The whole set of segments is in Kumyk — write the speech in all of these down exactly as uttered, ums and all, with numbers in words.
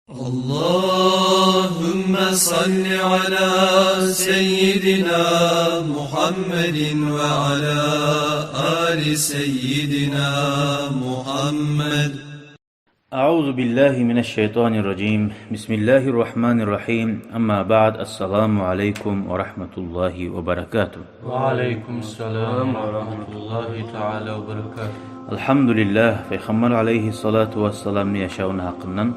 اللهم صل على سيدنا محمد وعلى آل سيدنا محمد. أعوذ بالله من الشيطان الرجيم. بسم الله الرحمن الرحيم. أما بعد، السلام عليكم ورحمة الله وبركاته. Ва алейкум салам ва рагьматуллагьи таала ва баракатугь. Алгьамдулиллагь, Пайхаммар алейгьиссалату вассаламны яшавуну гьакъындан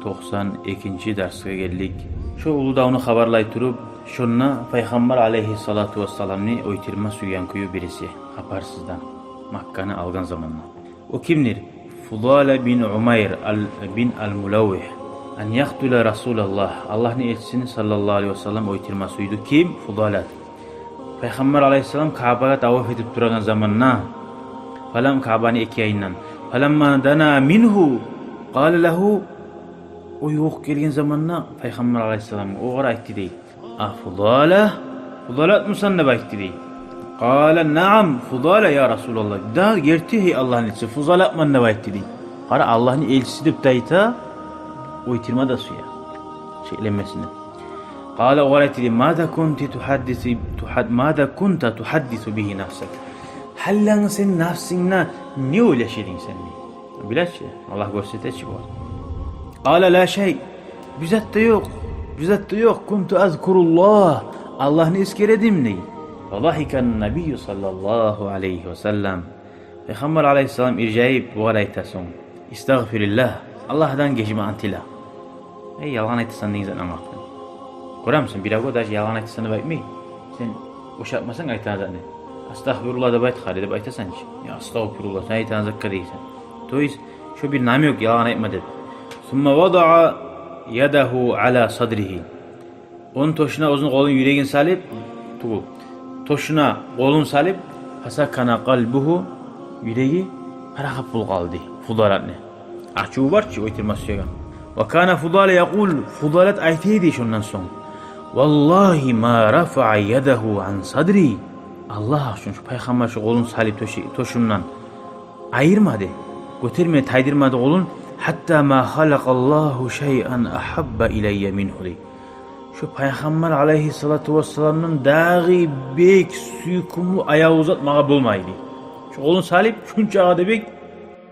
токъсан экинчи дарсгъа гелдик. Шо уллу давну хабарлай туруп, шонда Пайхаммар алейгьиссалату вассаламны оьлтюрме сюйген кюю бириси, хабарсыздан, Макканы алгъан заманда. О кимдир? Фудала бин Умайр ал-, бин ал-Мулаввигь. Ан якътула Расулаллагь. Аллагьны элчисини саллаллагьу алейгьи ва саллам оьлтюрме сюйдю. Ким? Фудалат. Пайхаммар алейгьиссалам Каабагъа таваф этип турагъан заманда, фалам, Каабаны эки янындан. Фаламма дана мингьу, къала лагьу, о ювукъ гелген заманда Пайхаммар алейгьиссаламгъа, огъар айтды дей: «А Фудала, Фудалатмусан?» — деп айтды дей. Къала: «Наам, Фудала, я Расулаллагь». «Да, герти, гьей Аллагьны элчиси, Фудалатман», — деп айтды дей. Къара, Аллагьны элчиси деп де айта, оьлтюрме де сюе. Шекленмесин деп. Къала, огъар айтды дей: «Маза кунта тухаддису, тухад-, маза кунта тухаддису бигьи нафсак?» Гьали сен нафсингде не ойлаша эдинг сен дей. Биле чи, Аллагь гёрсете чи бу. Къала: «Ла шай». Бир зат да ёкъ, бир зат да ёкъ. «Кунту азкуруллагь». Аллагьны эсгере эдим дей. Фадагьика ннабийю саллаллагьу алейгьи ва саллам. Пайхаммар алейгьиссалам иржайып, огъар айта сонг: «Истагъфириллагь, Аллагьдан гечмегин тиле». Эй, ялгъан айтасан деген затны англатгъан. Гёремисен, биревге даже ялгъан айтасан деп айтмай. Сен ушатмасанг айтагъан затны. «Астагъфируллагь» деп айт гьали деп айтасан чы. «Я астагъфируллагь, сен айтагъан затгъа», — дейсен. То есть, шо бир намёк, ялгъан айтма деп. Сумма вадаа ядагьу ала садригьи. Ону тёшюне оьзюню къолун, юрегин салып, тюгюл, тёшюне къолун салып, фасакана къалбугьу, юреги парахат болуп къалды Фудалатны. Ачуву бар чы, оьлтюрме сюеген. Ва кана Фудала якъул, Фудалат айта эди шондан сонг: «Валлагьи ма рафаа ядагьу ан садри». Аллагь учун, шо Пайхаммар шо къолун салып тёшю-, тёшюмден айырмады, гётермеди, тайдырмады къолун. «Гьатта ма халакъаллагьу шайан агьабба илайя мингьу», — дей. Шо Пайхаммар алейгьиссалату вассаламдан дагъы бек сюйкюмлю, аявлу зат магъа болмайды. Шо къолун салып, шунчагъа да бек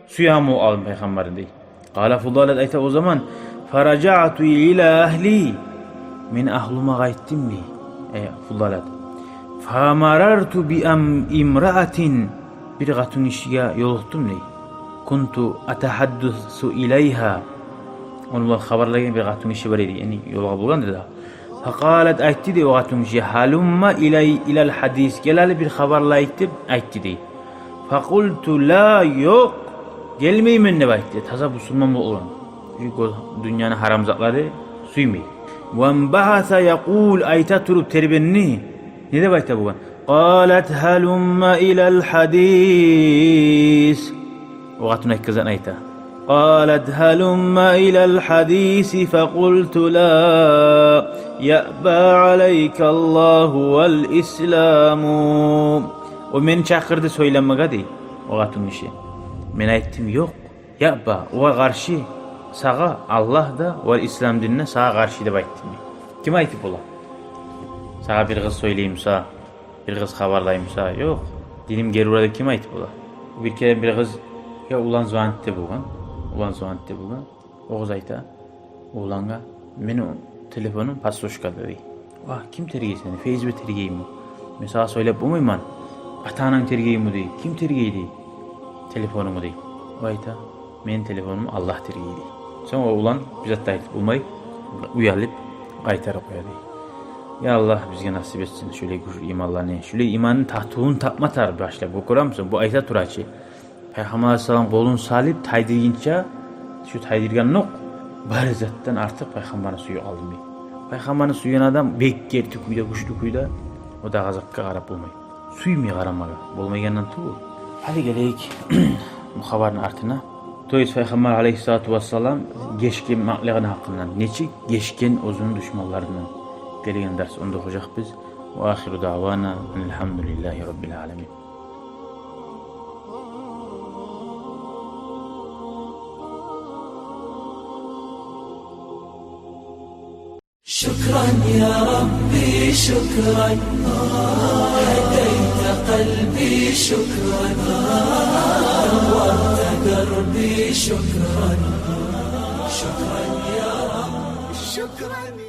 сюемен о алим Пайхаммарны дей. Къала Фудалат, айта о заман: «Фаражаъту ила агьли». Мен агьлюме къайтдым дей. Э, Фудалат. «Фамарарту би ам-, имраатин». Бир къатынгишиге ёлукъдум дей. «Кунту атагьаддасу илайгьа». Ону булан хабарлайгъан бир къатынгиши бар эди. Яни ёлугъа болгъан да. «Факъалат», айтды дей о къатынгиши: «Гьалумма илай-, илал гьадис. Гел гьали, бир хабарлайыкъ», — деп айтды дей. «Факъулту ла, ёкъ, гелмеймен», — деп айтды. Таза бусурман болгъан. Чюнки о дюньяны гьарам затларын сюймей. «Ванбагьаса якъул», айта туруп тербенди. Не деп айта болгъан? «Къалат гьалумма илал гьадис». О къатын айтгъан затны айта. «Къалат гьалумма илал гьадиси факъулту ла яъба алайкаллагьу вал исламу». О мени чакъырды сёйлемеге дей, о къатынгиши. Мен айтдым: «Ёкъ, яъба, огъар къаршы, сагъа Аллагь да, вал ислам дин де сагъа къаршы», — деп айтдым. Ким айтып бола? Сагъа бир къыз сёйлей буса, бир къыз хабарлай буса, «Ёкъ, диним гери ура» деп ким айтып бола? Бир керен бир къызгъа улан звонить эте болгъан. Улан звонить эте болгъан. О къыз айта улангъа: «Мени телефонум подслушкада», — дей. «Ва, ким тергей сени? Фейсбук тергейми?» «Мен сагъа сёйлеп болмайман. Ата-ананг тергейми?» — дей. «Ким тергей?» — дей. «Телефонунгну», — дей. О айта: «Мени телефонумну Аллагь тергей», — дей. Сонг о улан бир зат да айтып болмай, уялып, къайтарып къоя дей. Я Аллагь, бизге насип этсин шулай гючлю иманланы. Шулай иманны татывун тапма тарыкъ башлап. Бу, гёремисен, бу айта тура чы. Пайхаммар алейгьиссалам къолун салып тайдыргъынча, шо тайдыргъандокъ, бары затдан артыкъ Пайхаммарны сююп къалдым дей. Пайхаммарны сюйген адам бек герти кюйде, гючлю кюйде, о дагъы затгъа къарап болмай. Сюймей къарамагъа болмайгъандан тюгюл. Гьали гелейик бу хабарны артына. То есть Пайхаммар алейгьиссалату вассалам гечгенлигини гьакъындан, нечик гечген оьзюню душманларындан гелеген дарс онда охужакъбыз. Ва ахиру даъвана анил гьамдулиллагьи раббил аламин. شكرا يا ربي، شكرا. هديت قلبي، شكرا. نورت دربي، شكرا. شكرا يا رب، شكرا.